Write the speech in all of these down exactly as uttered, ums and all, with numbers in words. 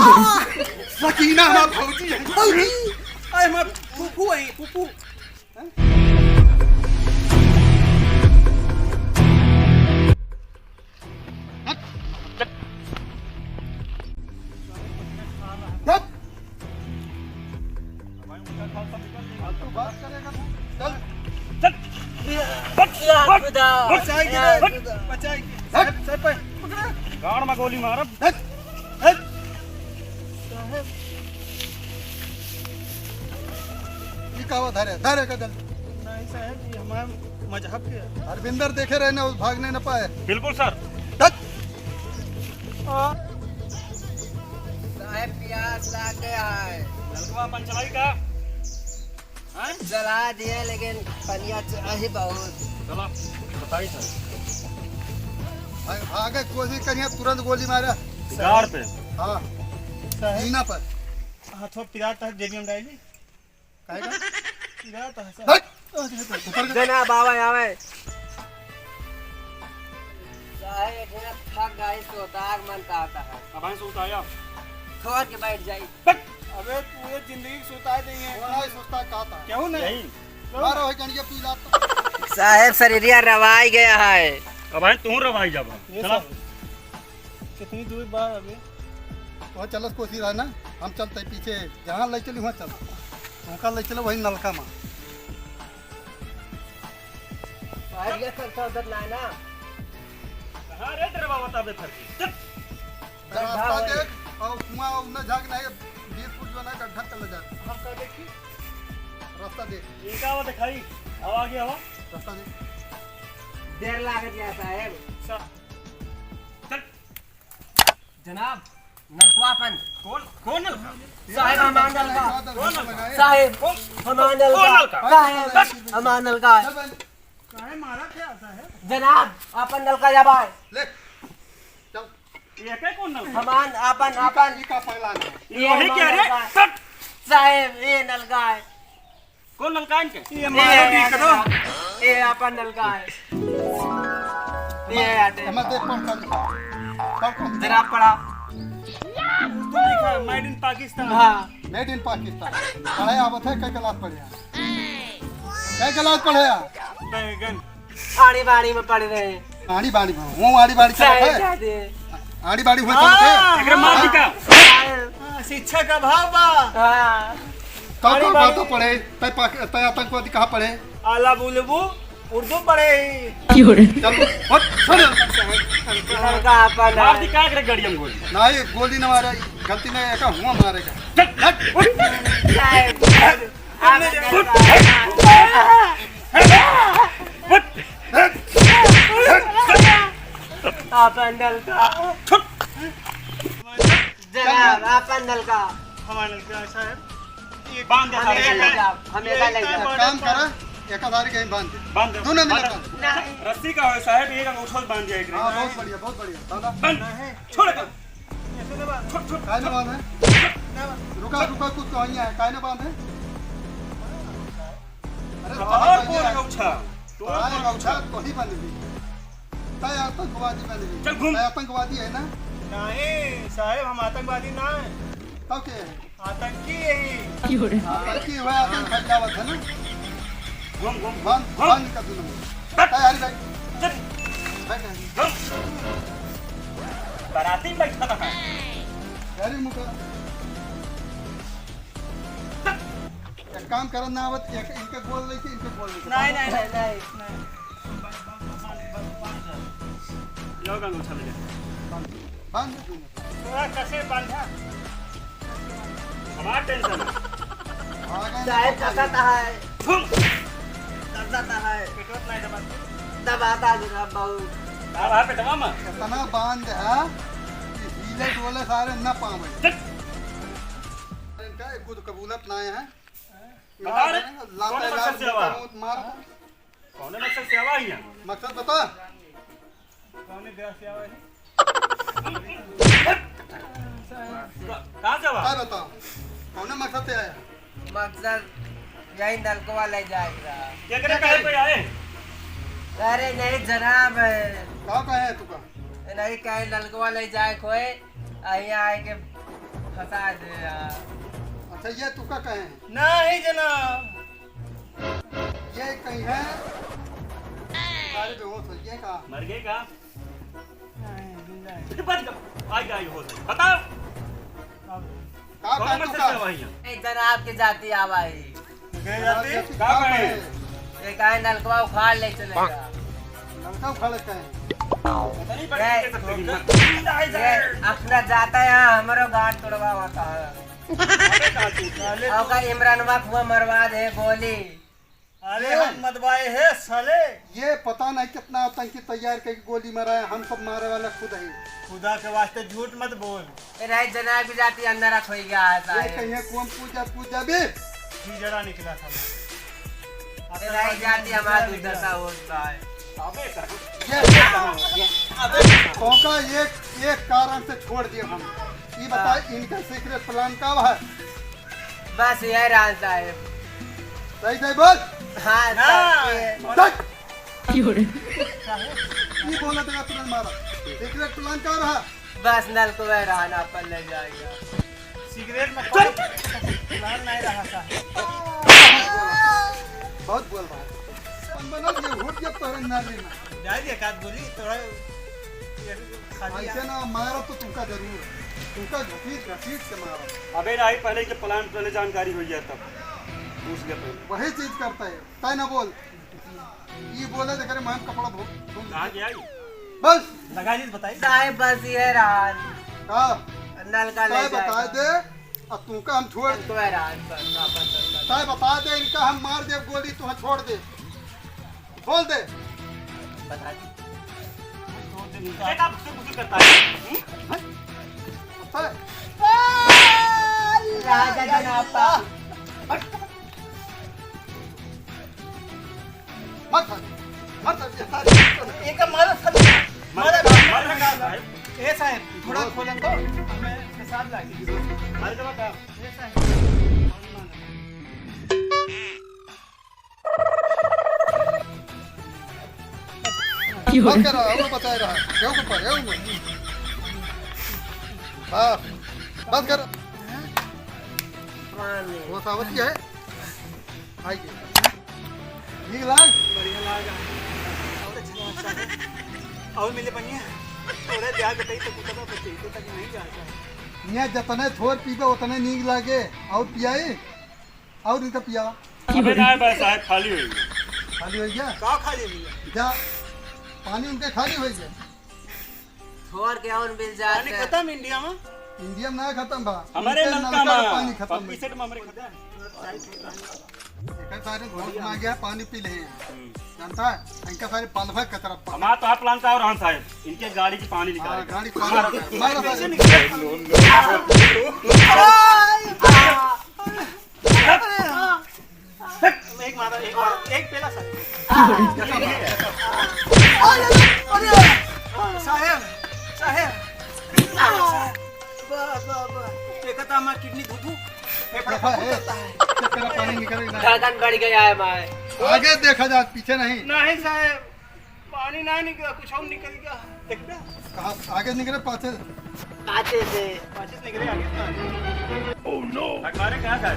सकीना हमार भौजी है। भौजी? अरे हमार फूफू है, फूफू। फालतू बात करेगा तू। चल। चल। बचाएगी रे। बचाएगी। सर, सर पे। गाड़ में गोली मारब। हट। हट। साहब। ये का हुआ? धरे, धरे का जल्दी। नहीं साहब, ये हमारे मजहब के है। अरविंदर देखे रहे ना, उस भागने न पाए। बिल्कुल सर। हट। साहब, प्यास लाग गया है। नलकवा अपन चलाई का? हैं? जला दिए, लेकिन पनिया चाही बहुत। चला, बताई सर। भाग, भागे कोशिश करिए, तुरंत गोली मारे। गाड़ पे। हाँ। साहब। सीना पर। हाथों पिरात है, जेबी में डाली। काहे का? पिरात है, सर। हट! ऊपर का। जना बाबा आवे। साहब, इतना थक गए, सोतार मन कहता है। अब आए सोताया। छोड़ के बैठ जाई। अबे, पूरे जिंदगी के सुताए देंगे। वो नहीं सुस्ता कहता। क्यों नहीं? यही। मारो है कनिया पी लात। साहेब, शरीरिया रवाई गया है। अब भाई, तू रवाई जाबा। ये चला। साहब, कितनी दूर बा अबे? वहाँ चलत कोसी रहा ना, हम चलते पीछे, जहाँ ले चली वहाँ चल। उनका ले चलो वही नलका में। साहेब, ये सब तो उधर ना है ना। कहाँ रे तेरे बाबा ताबे फर गई? चल। रास्ता देख, और कुआं उन्हें झांक नहीं, बीस फुट जो ना गड्ढा कर ले जा। हम का देखी? रास्ता देख। इनका वो दिखाई, अब आगे हवा। रास्ता देख। देर लागत या साहेब। सा-, चल। जनाब, नलका अपन। कौन, कौन नलका? साहेब, हमार नलका। कौन नलका? साहेब, कौन? हमार नलका। कौन नलका? साहेब, बस। हमार नलका। चल भाई। काहे मारा क्या आता है? जनाब, अपन नलका या भाई। ले, चल। ये क्या कौन नलका? हमान, अपन, ई का, अपन। ई का पगला है? ये वही हमान क्या रे? नलका है। सट। साहेब, ये नलका है। कौन नलका है इनके? ये ये मारो है, ठीक करो। ये अपन नलका है। ये आटे। एमा देख कौन सा लिखा? पढ़ कौन सा? जनाब पढ़ा। उर्दू लिखा है, made in Pakistan। हाँ। Made in Pakistan। पढ़े आवत है, कई class पढ़े हैं? कई class पढ़े हैं? बैगन। आड़ी बाड़ी में पढ़ रहे हैं। आड़ी बाड़ी में, वो आड़ी बाड़ी चलत है? आड़ी बाड़ी हुए चलत है? हाँ। एकरे मार दी का? हाँ, शिक्षा का अभाव बा। हाँ। तब आड़ी तो बाड़ी। बात पढ़े, तय पाक-, तय आतंकवादी कहाँ पढ़े? आला बुलबू, उर्दू पढ़े ही। चल, हट, छोड़। लड़का अपन मार दी है। का एकरे गड़िया में गोली? नहीं, गोली न मारे, गलती नहीं, एका हुआ मारेगा। चल, हट, उठ। साहेब, आप उठ। अपन नलका। जनाब, अपन नलका। हमारा नलका अच्छा है। ये बांध दे हमेशा सारे। ले जाओ, हमेशा ले जाओ। एक काम करा, एक आधार के बांध दे। बांध दे। दोनों मिला बांध दे। बांध। नहीं। रस्सी का हो साहेब, एक अंगूठा बांध दिया एक हाँ, रस्सी। बहुत बढ़िया, बहुत बढ़िया। दादा। बांध। नहीं। छोड़ दे। ऐसे ना बांध। छोड़, छोड़। काहे ना बांध है? ना बांध। रुका, रुका, कुछ तो आई है, काहे ना बांध है? अरे, कहाँ बांध है? कौन गौछा? तो अरे, कौन गौछा गौछा? तो ही बांध दी। तय आतंकवादी बांध दी। चल घूम। तय आतंकवादी है ना? नहीं, साहेब, हम आतंकवादी ना है। तब के है? आतंकी यही। आतंकी हुआ, आतंक फैलावत है ना? घूम, घूम, बांध, घूम। बांध का दुनो। हट। ए, हरी भाई। चल। बैठ, हरी। घूम। बाराती में बैठा था। हरी मुका। एक काम करन ना आवत, एक, इनके गोल लेके, इनके गोल लेके। नहीं, नहीं, नहीं, नहीं, नहीं। जाओ, गाना उठा ले। बांध, बांध। तोरा कैसे बांधा? हमार tension है। साहेब, कसत है। थुम। कसत है। पेटवा नहीं दबाते। दबाता है जनाब बाबू। का भाई पेटवा में? इतना बांध है कि हिले डोले सारे न पावे। चल। इनका एक गुद कबूलत ना है। बता रे, लाते कौन लात मकसद से आवा? मार। कौने मकसद से आवा हियां? मकसद बता। कौने देश से आवा है? का-, कहाँ से आवा? का बताओ? कौने मकसद से आया? मकसद यही नलकवा ले जाए के रहा। केकरे कहे पे आए? अरे नहीं जनाब है। का कहे है तू का? नहीं कहे नलकवा ले जाए कोई, यहाँ आए के बता दे यार। अच्छा, ये तुका कहे हैं? नहीं जनाब। ये कहीं है? अरे, बेहोश हो गया का? मर गए का? नहीं, जिंदा है। तो बच गया। आई, आई, होश है। बताओ। का कौन कहे से तुका? सेवा है? ए, जनाब के जाति आवा है। के जाति? का कहे? ये काहे नलकवा उखाड़ ले चलेगा? नलका उखाड़ लेते हैं। पता नहीं, ये, ये अपना जाता है, हमरो गांड तोड़वा होता है। अबे का तू साले और का इमरानवा कुआ मरवा दे गोली। अरे ये हम मरवाए है साले। ये पता नहीं कितना आतंकी तैयार करके गोली मारा है, हम सब मारे वाला खुद है। खुदा के वास्ते झूठ मत बोल। ए, रहे जना भी जाती अंदर रख होई गया है ये साहब। कहीं कुआं पूजा, पूजा भी। हिजड़ा निकला था। ए, रहे जाती हमारा दुर्दशा होता है। अबे कर। ये, ये, अबे। मौका एक, एक कारण से छोड़ दिए हम। ये बता, हाँ। इनका secret plan का है? बस ये राज साहब। सही सही बोल। हाँ, हाँ। साहब, ये देख। क्यों रे? ये बोला तेरा तुरंत मारा। Secret plan का रहा? बस नल को वह रहा ना, अपन ले जाएगा। Secret में चल। Plan नहीं रहा साहब। बहुत बोल रहा है। अपन बना ये वोट जब तोरे ना लेना। जाइए, एक आध गोली, थोड़ा ये खाली ऐसे ना मारा तो तुमका जरूर है। तुमका घसीट, घसीट के मारा। अबे नहीं, पहले के plan, पहले जानकारी हो गया तब। पूछ ले पहले। वही चीज करता है। तय ना बोल। ये बोले तो करे, मैं कपड़ा धो, धो कहाँ गया ये? बस। लगा जी, बताइए। साहब, बस ये रहा। का? नल का ले तय बता जाएगा। दे, अब तुमका हम छोड़। नल को है रहा, बस, वापस नल का। तय बता दे, इनका हम मार दे गोली, तुम्हें छोड़ दे। बोल दे। बता दी। छोड़ दे, बेटा, गुस्से, गुस्से करता है। हम्म? अच्छा। राजा जनाब। मत हट, मत हट, ये सारे एक मारो सब। मारो, मारो, मारो, मारो। ए साहब, थोड़ा खोलन तो, हमें प्रसाद लाइए। मारो, मारो। ए साहब। बस करो, वो बचा रहा। यो को पर, यो को। हाँ, बस करो। वो सावत क्या है? आइए। ठीक लाग? बढ़िया लाग। और अच्छा, अच्छा। और मिले बढ़िया। थोड़ा ब्याह बताई तो कुछ तो बच्चे तक नहीं जाता। यहाँ जतने थोर पीबे उतने नीक लागे। और पियाई? और इनका पियावा। अबे ना बस, साहब, खाली हो गया। खाली हो गया? का खाली हो गया? जा, पानी उनके खाली हो गया। थोर के और मिल जात पानी है। खत्म इंडिया में? इंडिया में ना खत्म बा। हमारे इनके नलका नलका का में, पानी खत्म पंप है। सेट में हमारे खत्म। इनका सारे घोट में गया, पानी पी ले हैं। हम्म। जानता है? इनका सारे बल्ब है कचरा। हमारा तो आप प्लांट और हम साहब, इनके गाड़ी की पानी निकाल हाँ, गाड़ी पानी मारो, मारो, मारो। कैसे निकाल? एक मारा, एक मारा, एक पेला साहब। साहेब, साहेब, साहेब, वाह, वाह, वाह। देखा था हमारा किडनी धुधु, फेफड़ा देखा फूल है, जाता है। चक्कर पानी निकल रहा है। गर्दन बढ़ गया है हमारे। आगे देखा जाए, पीछे नहीं। नहीं साहेब, पानी ना निकला, कुछ और निकल गया। देख रहे? कहाँ आगे निकले, पाछे? पाछे से। पाछे से निकले, आगे से आगे। Oh no! अखबार कहाँ था?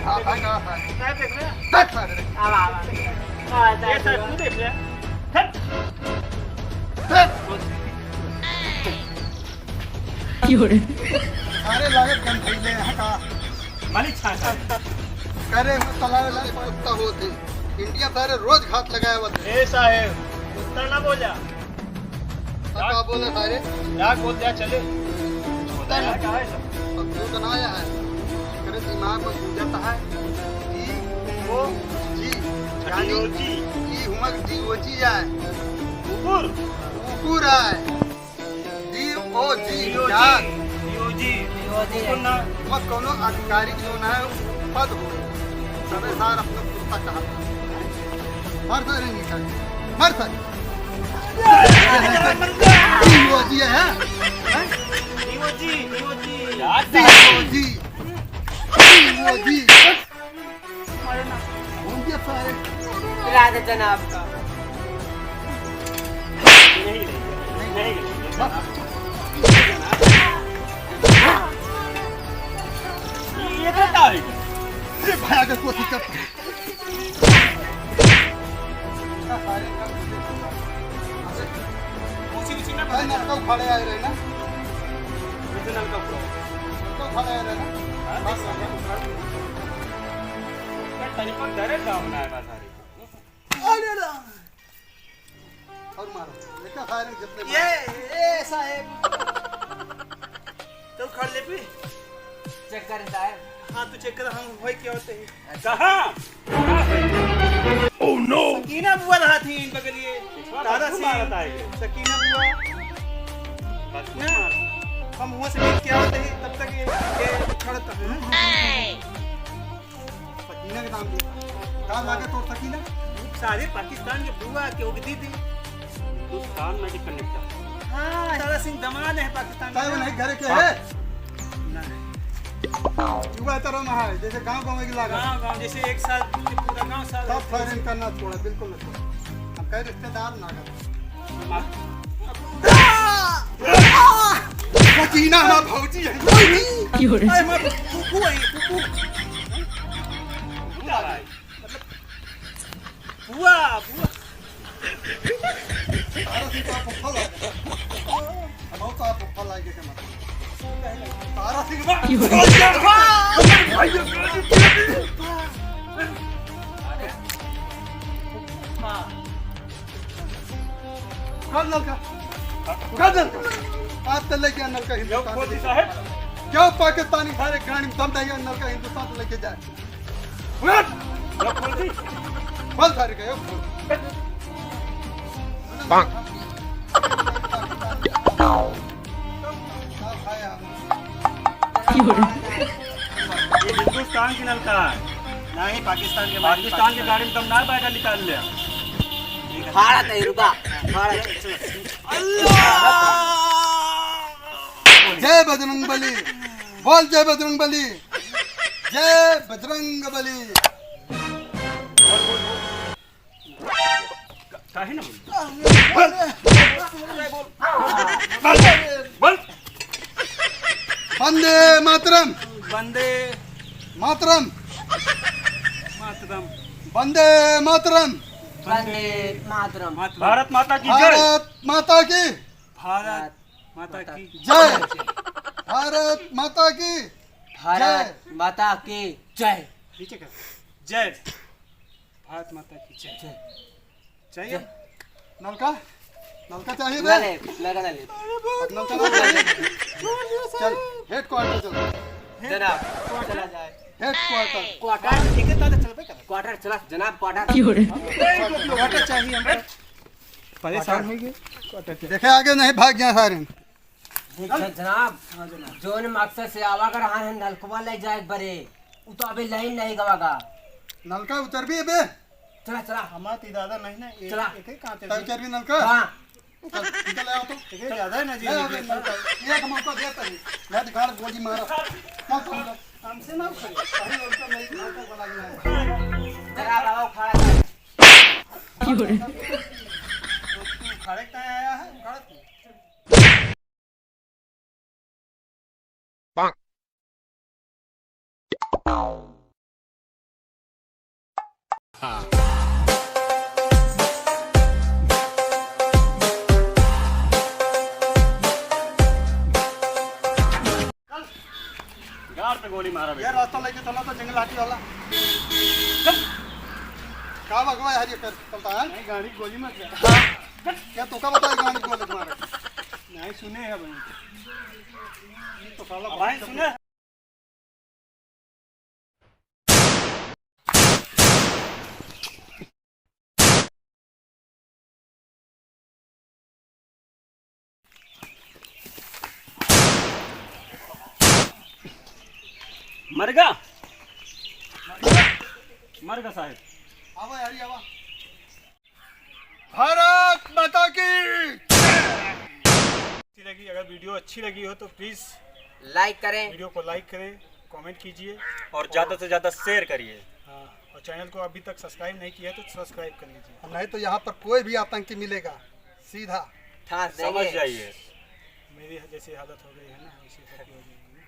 हाँ, भाई, कहाँ था? साहब, देख रहे? देख साहब। अब, अब, अब। हाँ, ये साहब। साहब, तू देख रहे? हट। हट। क्यों रे? अरे, लागत गन खरीदे हैं का? मालिक छाता। करे हुए तलावे लाए कुत्ता होते। इंडिया सारे रोज घात लगाए होते। ए साहेब, कुत्ता ना बोला। अब का बोले सारे? क्या बोल दिया चले? कुत्ता ना। क्या है सब? अब जो बनाया है, करे दिमाग में घुस जाता है। ई ओ जी, यानी D O G। ई हुमक D O G है। कुकुर? कुकुर है। D O G, D O G, यार। D O G। D O G। कुकुर ना। वह कोनो आधिकारिक जो ना है, पद हो। सबे सार अपना कुत्ता कहा। मर सारे निकल। मर सारे। D O G है, हैं? D O G, D O G। यार, D O G। D O G। मारो ना। घूम के सारे। राधे जनाब का। नहीं, नहीं, नहीं, नहीं। बस। कोशिश कर। उसी, उसी में भाई, नलका उखाड़े आए रहे ना। इधर नलका उखाड़े। नलका उखाड़े आए रहे ना। हाँ, बस। तरीका डरे काम ना है बस। अरे राम। और मारो। देखा firing जितने ये, मारो। ए साहेब। तो उखाड़ ले भी। Check कर साहेब। हाँ, तू check कर, हम वही क्या होते हैं। अच्छा। कहाँ? Oh no! सकीना बुआ रहा थी इन बगलिए। तारा सिंह, मारता है ये। सकीना बुआ। बस ना, मार। हम हुआ से मिल के आते हैं, तब तक ये, ये उखाड़ता है। सकीना के नाम लिया। का लागे तोर सकीना? सारे पाकिस्तान के बुआ के उगदी थी। हिंदुस्तान में भी connect है। हाँ, तारा सिंह दमाद है पाकिस्तान का। वो नहीं घरे के है? ना। युवा तरह में है, जैसे गाँव गाँव में लागा। गाँव गाँव, जैसे एक साल, पूरा गाँव साल। सब firing करना छोड़ा, बिल्कुल ना छोड़ा। हम कहे रिश्तेदार ना कर। सकीना हमार भौजी है। क्यों रे? अरे, हमार फूफू है, फूफू। फूफू का भाई। मतलब, बुआ, बुआ। तारा सिंह का फूफा लागे। हम तो आप फूफा लागे के मतलब। तारा सिंह का क्यों रे? हाँ। उखाड़ नलका, उखाड़ नलका। आज तो लेके आ नलका हिंदुस्तान। क्यों पाकिस्तानी सारे गाड़ी में दम नहीं है, नलका हिंदुस्तान से लेके जाए। उखाड़। बोल सारे का, यो बोल। ये हिंदुस्तान की नलका है, ना ही पाकिस्तान के। पाकिस्तान के गाड़ी में दम ना पाएगा, निकाल ले। भारत है, रुका। भारत है, चलो। अल्लाह! जय बजरंग बली, बोल जय बजरंग बली, जय बजरंग बली। काहे ना बोल? बोल। बोल। वंदे मातरम। वंदे मातरम। मातरम। वंदे मातरम। वंदे मातरम। भारत माता की जय। भारत माता की। भारत माता की जय। भारत माता की। भारत माता की जय। नीचे कर। जय। भारत माता की जय। जय। चाहिए? जय। नलका? नलका चाहिए नलका बे? ले, नलका ना ले। अब नलका ना चाहिए। चल, headquarter चल। जनाब, चला जाए। Headquarter। Quarter। ठीक है, ताले चल बे, चल। Quarter चला, जनाब, quarter। क्यों रे? Quarter चाहिए हमको। परेशान हो गए। Quarter चाहिए। देखे आगे नहीं भाग गया सारे। देख जनाब, हाँ जनाब। जौन मकसद से आवा कर रहा है, नलकवा ले जाए बरे, उ तो अबे लाइन नहीं गवा गा। नलका उतर भी है बे। चला, चला। हमार तो दादा नहीं ना, एक, चला। एक ही कहाँ ते तब उतर भी नलका? हाँ। चल, निकल आओ तो। एक ही ज्यादा है ना जी, ले आओ एक बे नलका। एक मौका दे तनी। मैं तो गाड़ गोली मारा। मत मारो। हमसे ना उठे। अरे, उनका नहीं, नलका बना के लाया। चला, बाबा, उखाड़ा। क्यों रे? तू उखाड़े के आया है, उखाड़ा तू। गाड़ पे गोली मारा ये बेटा। रास्ता लेके चला तो जंगल हाथी वाला। चल। का बकवा यार ये कर चलता है? नहीं, गाड़ी गोली मत जा। क्या तो का बताए गाड़ी गोली मारे? नहीं सुने हैं भाई। ये तो साला अब भाई सुने। मरगा, मरगा साहेब। आवा यार, आवा। भारत माता की। अच्छी लगी, अगर video अच्छी लगी हो तो please like करें। Video को like करें, comment कीजिए और ज़्यादा से ज़्यादा share करिए। हाँ, और channel को अभी तक subscribe नहीं किया है तो subscribe कर लीजिए। नहीं तो यहाँ पर कोई भी आतंकी मिलेगा, सीधा ठास देंगे। समझ जाइए। मेरी जैसी हालत हो गई है ना, वैसी हालत हो गई है।